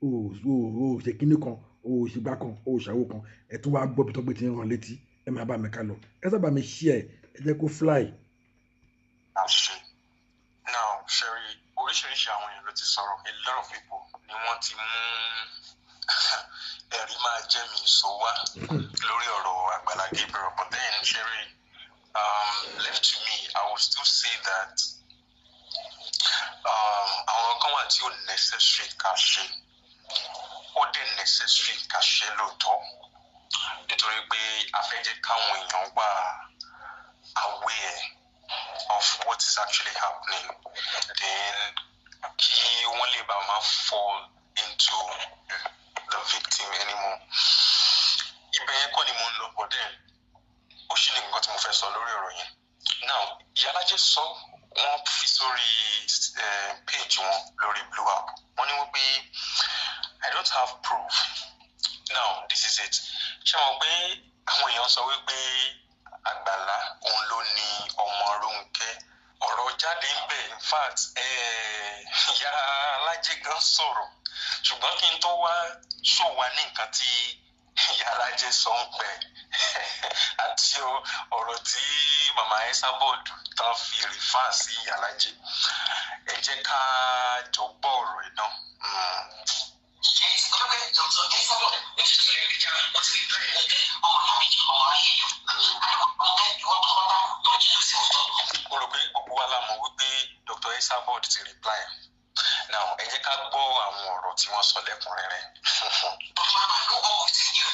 o ò ṣe kíní kan, o ò ṣe gbá kan, o ò ṣàwó kan, ẹ tún wá gbọ́ bí tó gbé ti ń rán létí. Ẹ máa bá mi ká lọ, ẹ sábà mi share, ẹ jẹ́ kó fly. Àṣẹ. Now, Sherry, oríṣiríṣi àwọn èèyàn ló ti sọ̀rọ̀. A lot of people ni wọ́n ti mú ẹ̀rí máa jẹ́ mi ìṣó wá lórí ọ̀rọ̀ Àgbàlá Gabriel. But then, Sherry, left to me, I will still say that àwọn kan wà tí ó necessary ká ṣe. Ó dẹ̀ necessary ká ṣe lóòótọ́, nítorí pé a fẹ́ jẹ́ káwọn èèyàn wà aware of what is actually happening, then kí wọ́n lè bá máa fall into the victim anymore. Ibẹ̀ yẹn kọ́ ni mo ń lọ, but then ó ṣì ní nǹkan tí mo fẹ́ sọ lórí ọ̀rọ̀ yẹn. Now, Ìyálájé sọ, wọ́n fi sórí page wọn lórí Blue App, wọ́n ní wípé "I don't have proof". Now, this is it. Ṣé mo pé àwọn èèyàn sọ wípé Àgbàlá òun ló ní ọmọ Rónkẹ́? Ọ̀rọ̀ jáde ń bẹ̀. In fact, ìyá Alájẹ gan sọ̀rọ̀, ṣùgbọ́n kí n tó wá ṣò wá ní nǹkan tí ìyá Alájẹ sọ ń pẹ́ àti ọ̀rọ̀ tí màmá Esabod tán fi refer sí ìyá Alájẹ, ẹ jẹ́ ká jọ gbọ́ ọ̀rọ̀ ẹ̀ náà. Yes, olóògbé Dr. Esabod ó ti sọ ẹ̀rí jà, ó ti rí bẹ́ẹ̀ ọ̀gẹ́ ọmọ ìyá mi, ọmọ ayé yìí. Ọ̀gẹ́ ìwọ pátápátá tó jìnnà sí òótọ́. Mo rò pé gbogbo wa la mọ̀ wípé Dr. Esabod ti reply. Now, ẹ jẹ́ ká gbọ́ àwọn ọ̀rọ̀ tí wọ́n sọ lẹ́kùnrẹ́rẹ́. Ọdún máa ló wọ́n kò sí yìí.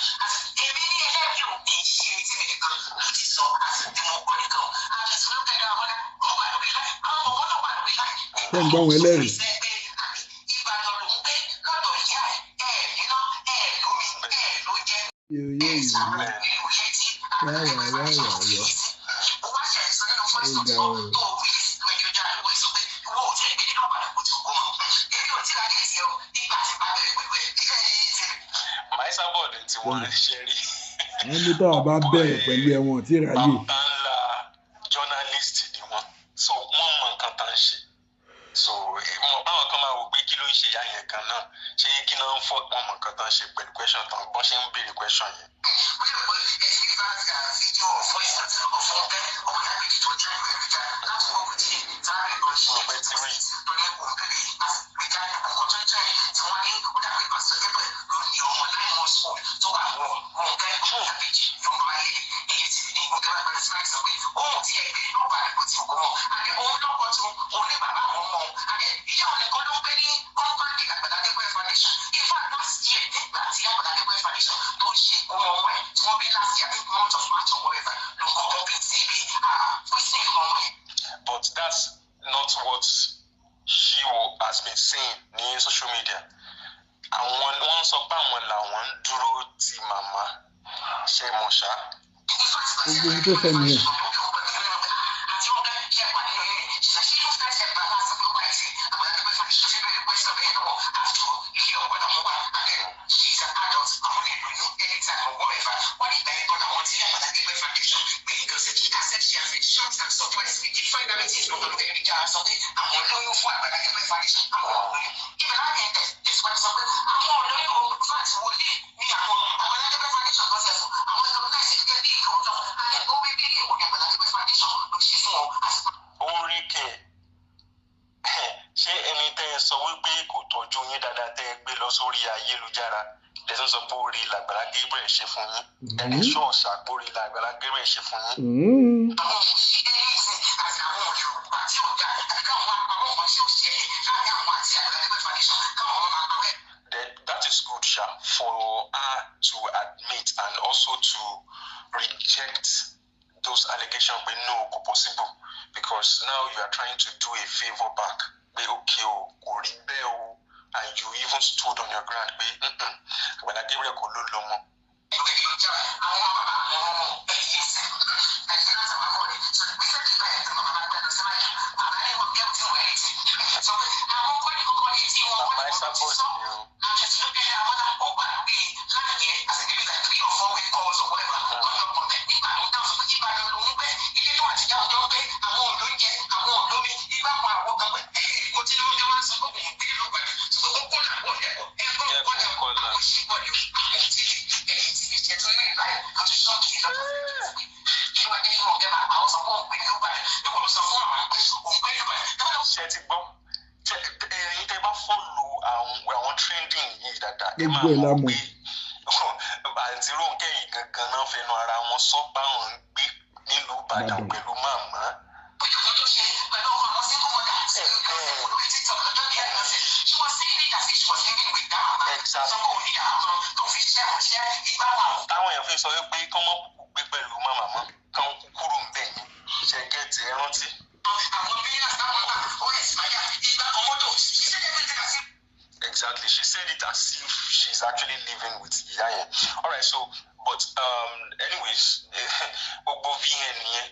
Èmi ní ẹlẹ́rìí ò kì í ṣe etí mi nìkan ló ti sọ àti mo gbọ́ nìkan. Àjẹsùn ló kẹ́kẹ́ àwọn ọmọ wà lórí láì. Àwọn ọmọ náà wà lórí láì. Ṣé ń gbọ́ àwọn ẹlẹ́rìí? Ìbàdàn lòún gbé lọ́dọ̀ ìyá ẹ̀, ẹ̀ níná, ẹ̀ lómi, ẹ̀ ló jẹ́. Yóò yóò yóò yá yá yá yá yá. Ó ga o. Màmá Esabod tí wọ́n ń ṣe rí. Wọ́n ní táwọn bá bẹ̀rẹ̀ pẹ̀lú ẹ̀wọ̀n tí ráyè. Bàbá ńlá journalist ni wọ́n, so wọ́n mọ nǹkan tá ń ṣe. ṣe pẹ̀lú question tán bọ́n ṣe ń béèrè question yẹn. Ó lè pé ẹ ti rí bá fídíò voice note of Ronke ọmọ ìyá méjì tó jẹ́ ìrẹ̀lẹ́jà láti gbógun ti sáré kan ṣe Mo rò pé ti rí. tó ní òun bèrè regarding nǹkan tó ń jẹ́ tí wọ́n ní ó dàbí Pastor Gabriel ló ní ọmọ 9 months old tó wà wọ Ronke ọmọ ìyá méjì yóò máa yé èyí tí ní Ronke bá bẹ̀rẹ̀ sí máa sọ pé òun ti ẹ̀ gbé yóò bá rẹ̀ kó tí kò mọ̀ àti òun lọ́kọ̀ tó òun ní bàbá àwọn ọmọ òun àti ìyá òun nìkan ló ń gbé ní compound Àgbàlá Gabriel Foundation. In fact, last year, nígbà tí Àgbàlá Gabriel Foundation tó ń ṣe ìkómọ ọmọ ẹ̀ tí wọ́n bí last year, I think month of March or whatever, ló kọ́ complete síbi christening ọmọ ẹ̀. But that's not what she has been saying ní social media. Àwọn wọ́n sọ pé àwọn làwọn ń dúró ti màmá, ṣe mọ̀ ṣá. Gbogbo ohun tó sọ nìyẹn. Àti ọ̀gá ṣe wà nínú yìí ṣe ṣe ló fẹ́ ṣe bàbá sọ pé wáyé sí Àgbàlá Gabriel Foundation ṣe bẹ̀rẹ̀ question bẹ́ẹ̀ lọ́wọ́ after ilé ọkọ làwọn wà and then she is an adult, àwọn lè lóyún anytime or whatever. Wọ́n ní ìgbà yẹn gan làwọn tí Àgbàlá Gabriel Foundation pé because she accept, she has been shocked and surprised with different narratives lọ́dọ̀ lórí ìjà sọ pé àwọn lóyún fún Àgbàlá Gabriel Foundation, àwọn lóyún ibẹ̀ láti ẹ̀ tẹ̀síwájú sọ pé àwọn olóyún fáàtì wọlé ní àwọn Àgbàlá Gabriel Foundation kan sẹ̀ fún àwọn recognize gẹ́gẹ́ bí ìrọ̀lọ́ àti ó wí bí èèwọ̀ ní Àgbàlá Gabriel Foundation ló ṣe fún ọ àti Orí kẹ̀, ṣé ẹni tẹ́ ẹ sọ wípé kò tọ́jú yín dáadáa, tẹ́ ẹ gbé lọ sórí ayélujára, lẹ́sìn sọ pé orí làgbàlá Gabriel ṣe fún yín? Ẹni ṣọ́ọ̀ṣà pé orí làgbàlá Gabriel ṣe fún yín. Àwọn òṣìṣẹ́ anything àti àwọn olùkọ́ tí ò dáa àbí káwọn wá pamọ́ nǹkan tí ò ṣẹlẹ̀ láàrin àwọn àti Àgbàlá Gabriel Foundation káwọn ọmọ máa parẹ́. Then that is good sha, for her to admit and also to reject those allegations pé no, kò possible, because now you are trying to do a favour back pé okay o, kò rí bẹ́ẹ̀ o, and you even stood on your ground pé Àgbàlá Gabriel kò ló lọ́mọ. Àwọn bàbá àwọn ọmọ ẹ̀yìn sí ẹ̀yìn láti àwọn akọ́ni sọ pé sẹ́kì báyìí ló máa bá gbẹ́nu sí báyìí bàbá ní wọn gẹ́gẹ́ tí wọ́n ẹ̀ ti sọ pé àwọn kọ́ni kọ́kọ́ ní tí wọ́n Bàbá kọ́ni kọ́kọ́ ti Esabod sọ ni o. àti lókè àwọn ó wà lórí láàyè as in maybe like three or four way calls or whatever lọ́dọ̀ kan nígbà tó dáhùn sọ pé Ìbàdàn lòún gbé, ilé tó àtijọ́ ọjọ́ gbé, àwọn ò lóúnjẹ, àwọn ò lómi, igbá kan àwọn kan pẹ̀ kò tí lóúnjẹ wá sọ pé òun gbé ló gbàdúrà sọ pé ó kó làwọn lẹ́kọ̀ọ́ ẹ̀kọ́ kọ́là Kọ́lá. àwọn ṣì gbọ́dọ̀ àwọn tí ẹ̀yìn tí ìṣẹ́ tó ní ìbáyìí àti ṣọ́ọ̀kì lọ́dọ̀ kí wọ́n dé fún ọ̀gá àwọn sọ fún òun gbé ló gbàdúrà níwọ̀n ló sọ fún àwọn pé òun gbé ló gbàdúrà. Ṣe ti gbọ́? Ẹ̀yin tẹ́ bá follow àwọn trending yìí dáadáa, ẹ máa Gbogbo ẹ̀ la mọ̀ mọ̀. pé àǹtí Rónkẹ́ yìí gangan náà fẹnu ara wọn sọ báwọn ń gbé nílùú Ìbàdàn Ìbàdàn. pẹ̀lú màmá. Ìjọba tó ṣe pẹ̀lú ọkọ̀ àwọn single mother lórí TikTok lọ́jọ́ kí ẹ̀ka ṣe, she was saying it as if she was living with that man. Exactly. Sọ pé òun ní yàrá kan tó fi ṣiṣẹ́ ìránṣẹ́ ìgbà wà ó. Táwọn èèyàn fi sọ wípé kán mọ́ kúkú gbé pẹ̀lú màmá mọ́, kán kú kúrò ń bẹ̀ yẹn. Ṣe gẹ́tì ẹ rántí? Àwọn millions táwọn gbà ó expire ìgbà kan mọ́tò, she said everything as if Exactly. She said it as if she's actually living with ìyá yẹn. Alright, so but anyways, gbogbo VN yẹn,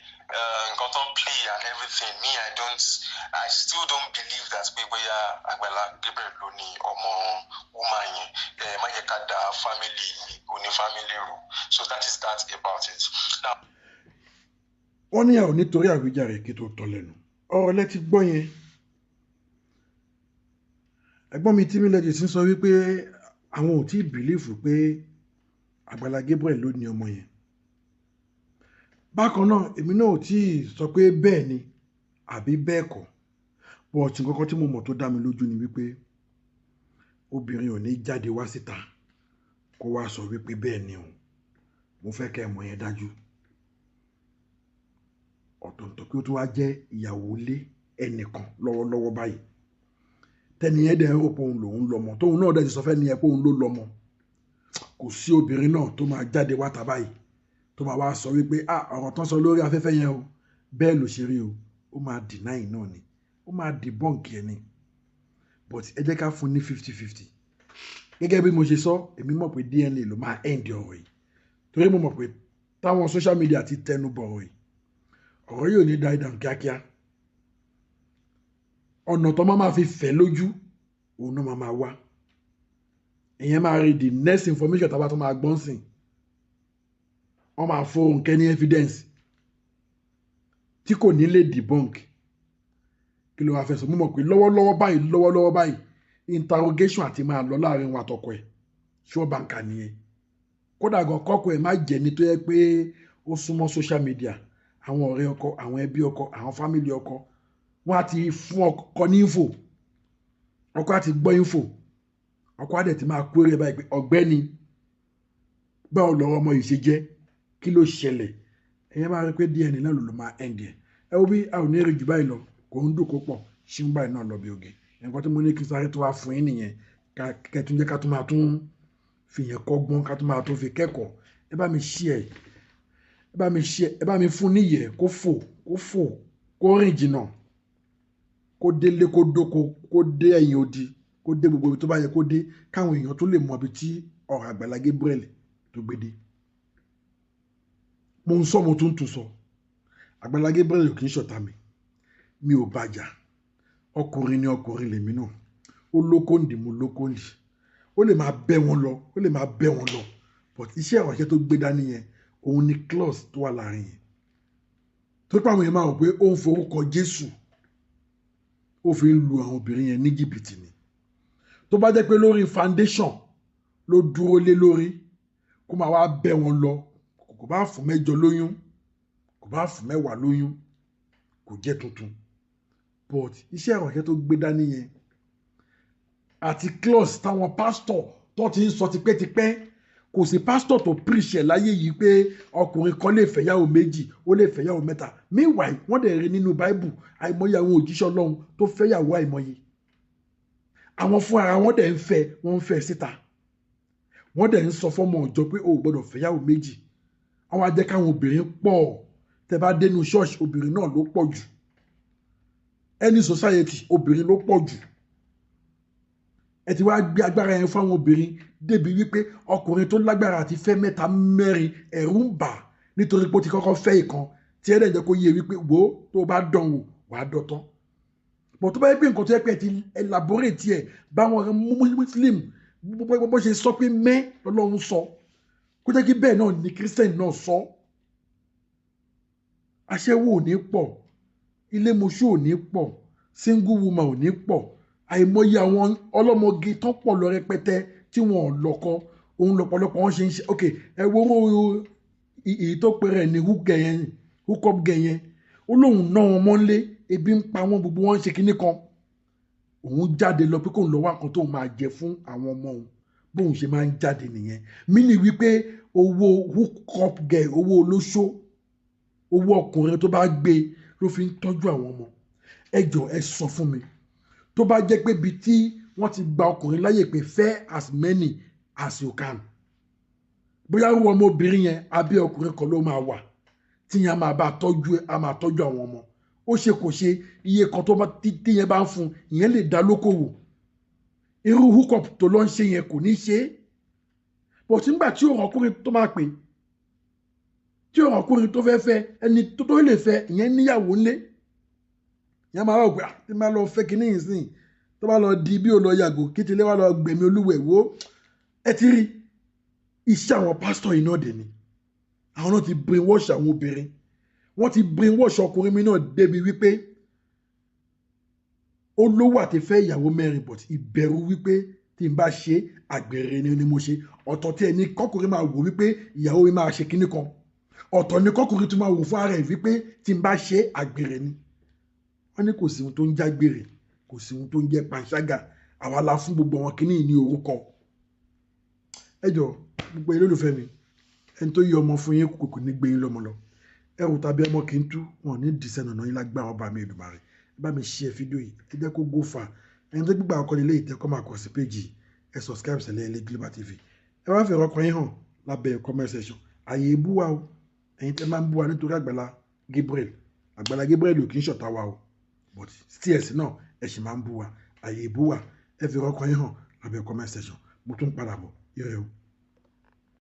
nǹkan tó ń play and everything, me, I still don't believe that pé bóyá Àgbàlá Gabriel ló ní ọmọ woman yẹn. Ẹ má yẹ ká da family oní family rú. So that is that about it. Now, Wọ́n ní àwọn nítorí àwíjàre kí tó tọ́ lẹ́nu ọ̀rọ̀ lẹ ti gbọ́ yẹn. Ẹ̀gbọ́n mi Timi Legit ń sọ wípé àwọn ò tí ì believe pé Àgbàlá Gabriel ló ní ọmọ yẹn. Bákan náà, èmi náà ò tí ì sọ pé bẹ́ẹ̀ ni àbí bẹ́ẹ̀ kọ́, but nǹkan kan tí mo mọ̀ tó dá mi lójú ni wípé obìnrin ò ní jáde wá síta kó wá sọ wípé bẹ́ẹ̀ ni o. Mo fẹ́ kẹ́ ẹ mọ̀ yẹn dájú. Ọ̀tọ̀ọ̀tọ̀ kí ó tún wá jẹ́ ìyàwó ilé ẹnìkan lọ́wọ́lọ́wọ́ báyìí, tẹ́ni yẹn dẹ̀ ń rò pé òun lòun lọ́mọ, tóun náà dẹ̀ ti sọ fẹ́ni yẹn pé òun ló lọ́mọ. Kò sí obìnrin náà tó máa jáde wá ta báyìí tó máa wá sọ wípé, "Ah, ọ̀rọ̀ tán sọ lórí afẹ́fẹ́ yẹn o, bẹ́ẹ̀ ló ṣe rí o." Ó máa deny náà ni, ó máa debunk ẹ̀ ni. But ẹ jẹ́ ká fún ní 50-50. Gẹ́gẹ́ bí mo ṣe sọ, èmi mọ̀ pé DNA ló máa end ọ̀rọ̀ yìí, torí mo mọ̀ pé táwọn social media ti tẹnu bọ̀ ọ̀rọ̀ yìí, ọ̀rọ̀ yìí ò ní die down kíákíá. Ọ̀nà tó máa fi fẹ́ lójú òun náà máa wá. Ìyẹn máa rí the next information tá a bá tó máa gbọ́n sìn, wọ́n máa fún Rónkẹ́ ní evidence tí kò ní lè debunk. Kí ló wá fẹ́ sọ? Mo mọ̀ pé lọ́wọ́lọ́wọ́ báyìí, lọ́wọ́lọ́wọ́ báyìí, interrogation àti máa lọ láàrin wọn àtọkọ ẹ̀. Sure banker nìyẹn. Kódà gan kọ́kọ́ ẹ̀ má jẹ́ ní tó yẹ pé ó súnmọ́ social media, àwọn ọ̀rẹ́ ọkọ, àwọn ẹbí ọkọ, àwọn family ọkọ, wọ́n á ti fún ọkọ ní info, ọkọ á ti gbọ́ info, ọkọ á dẹ̀ ti máa kúrè báyìí pé ọ̀gbẹ́ni, báwo lọ́rọ̀ ọmọ yìí ṣe jẹ́, kí ló ṣẹlẹ̀? Ẹ̀yẹ́ máa rí pé DNA náà ló máa end ẹ̀. Ẹ wo bí a ò ní rí jù báyìí lọ, kò ń dùn kó pọ̀, ṣé ń báyìí náà lọ bí oge. Nǹkan tí mo ní kí n sáré tó wá fún yín nìyẹn, kẹtún jẹ́ ká tún máa tún fi yẹn kọ́gbọ́n, ká tún máa tún fi kẹ́kọ̀ọ́. Ẹ bá mi share, ẹ bá mi share, ẹ bá mi fún níyẹ̀, kó fò, kó fò, kó rìn jìnnà, kó délé, kó dóko, kó dé ẹ̀yìn odi, kó dé gbogbo ibi tó bá yẹ kó dé, káwọn èèyàn tó lè mọ ibi tí ọ̀rọ̀ Àgbàlá Gabriel tó gbé dé. Mo ń sọ, mo tún tún sọ, Àgbàlá Gabriel kì í ṣọ̀tá mi, mi ò bàjà. Ọkùnrin ni ọkùnrin lèmi náà, ó lókòndì, mo lókòndì. Ó lè máa bẹ́ wọn lọ, ó lè máa bẹ́ wọn lọ, but iṣẹ́ ìránṣẹ́ tó gbé dání yẹn, òun ni clause tó wà láàrin yẹn tó pé àwọn èèyàn máa rò pé ó ń forúkọ Jésù ó fi ń lu àwọn obìnrin yẹn ní jìbìtì ni. Tó bá jẹ́ pé lórí foundation ló dúró lé lórí, kó máa wá bẹ́ wọn lọ, kò bá fún 8 lóyún, kò bá fún 10 lóyún, kò jẹ́ tuntun. But iṣẹ́ ìránṣẹ́ tó gbé dání yẹn àti clause táwọn pásítọ̀ tó ti ń sọ tipẹ́tipẹ́, kò sí pásítọ̀ tó preach ẹ̀ láyé yìí pé ọkùnrin kan lè fẹ́yàwó 2, ó lè fẹ́yàwó 3. Meanwhile, wọ́n dẹ̀ rí nínú Bible àìmọye àwọn òjíṣẹ́ Ọlọ́run tó fẹ́yàwó àìmọye. Àwọn fún ara wọn dẹ̀ ń fẹ́, wọ́n ń fẹ́ síta. Wọ́n dẹ̀ ń sọ fọ́mọ ọ̀jọ́ pé o ò gbọ́dọ̀ fẹ́yàwó 2. Àwọn á jẹ́ káwọn obìnrin pọ̀. Tẹ́ bá dénú ṣọ́ọ̀ṣì, obìnrin náà ló pọ̀ jù. Any society, obìnrin ló pọ̀ jù. Ẹ ti wá gbé agbára yẹn fáwọn obìnrin débi wípé ọkùnrin tó lágbára àti fẹ́ 3, 4, ẹ̀rù ń bà nítorí pé ó ti kọ́kọ́ fẹ́ ìkan tí ẹ dẹ̀ jẹ́ kó yé wípé wo tó bá dán wò wàá dọ̀tán. Bọ̀ tó bá yẹ pé nǹkan tó yẹ pé ẹ ti elaborate ẹ̀ báwọn Muslim bó ṣe sọ pé mẹ́ lọ́lọ́run sọ, kó jẹ́ kí bẹ́ẹ̀ náà ni Christian náà sọ. Aṣẹ́wó ò ní pọ̀, ilé moṣú ò ní pọ̀, single woman ò ní pọ̀, àìmọye àwọn ọlọ́mọge tán pọ̀ lọ rẹpẹtẹ tí wọn ò lọ́kọ, òun lọ́pọ̀lọpọ̀ wọn ṣe ń ṣe. Ok, ẹ wo owó èyí tó pe rẹ̀ ní hook up gẹ̀ yẹn, ó lóun ná wọn mọ́lé, ebi ń pa wọn, gbogbo wọn ń ṣe kinní kan. Òun jáde lọ pé kóun lọ wá nǹkan tóun máa jẹ fún àwọn ọmọ òun, bóun ṣe máa ń jáde nìyẹn. Mí ní wípé owó hook up gẹ̀, owó olóṣó, owó ọkùnrin tó bá gbé ló fi ń tọ́jú àwọn ọmọ. Ẹ jọ̀ọ́ ẹ sọ fún mi, tó bá jẹ́ pé ibi tí wọ́n ti gba ọkùnrin láyè pé fẹ́ as many as you can, bóyá irú ọmọbìnrin yẹn abẹ́ ọkùnrin kan ló máa wà tí yẹn á máa bá tọ́jú, á máa tọ́jú àwọn ọmọ. Ó ṣe kò ṣe, iye kan tó bá tí yẹn bá ń fún ìyẹn lè dá lókòwò. Irú hook up tó lọ ń ṣe yẹn kò ní ṣe é. But nígbà tí òun ọkùnrin tó máa pè, tí òun ọkùnrin tó fẹ́ fẹ́, ẹni tó lè fẹ́ ìyẹn níyàwó ńlé, ìyẹn máa wá pé tí máa lọ fẹ́ kinní yìí sìn, tó bá lọ di bí ó lọ yàgò kí tilé wá lọ gbẹ̀mí olúwẹ̀ wò. Ẹ ti rí iṣẹ́ àwọn pásítọ̀ yìí náà dẹ̀ ni, àwọn náà ti brainwash àwọn obìnrin, wọ́n ti brainwash ọkùnrin mi náà débi wípé ó lówó àti fẹ́ ìyàwó 4, but ìbẹ̀rù wípé tí n bá ṣe àgbèrè ni mo ṣe. Ọ̀tọ̀ tí ẹni kọkùnrin máa wò wípé ìyàwó mi máa ṣe kinní kan, ọ̀tọ̀ ni kọkùnrin tún máa wò fún ara ẹ̀ wípé tí n bá ṣe àgbèrè ni. Wọ́n ní kò sí ohun tó ń jágbèrè, kò sí ohun tó ń jẹ́ panṣágà, àwa la fún gbogbo àwọn kinní yìí ní orúkọ. Ẹ jọ̀ọ́ gbogbo olólùfẹ́ mi, ẹni tó yẹ ọmọ fún yín kò ní gbé yín lọ́mọ lọ. Ẹrù tàbí ọmọ kì í tú, wọn ò ní dìsẹ́ nànà yín lágbára ọba mi Èdùmàrè. Ẹ bá mi share fídíò yìí, ẹ jẹ́ kó go far. Ẹni tó gbígbà ọkọ nílé ìtẹ́kọ́ máa kọ̀ sí péjì, ẹ subscribe sílẹ̀ Ilé Global TV. Ẹ wá fẹ̀rọ ọkàn yín hàn lábẹ́ comment section. Àyè ìbú wa o, ẹ̀yin tẹ́ máa ń bú wa nítorí Àgbàlá Gabriel. Àgbàlá Gabriel ò kì í ṣọ̀tá wa o, but TS náà ẹ sì máa ń bú wa. Àyè ìbú wa, ẹ fẹ̀rọ ọkàn yín hàn lábẹ́ comment section. Mo tún padà bọ̀, ire o.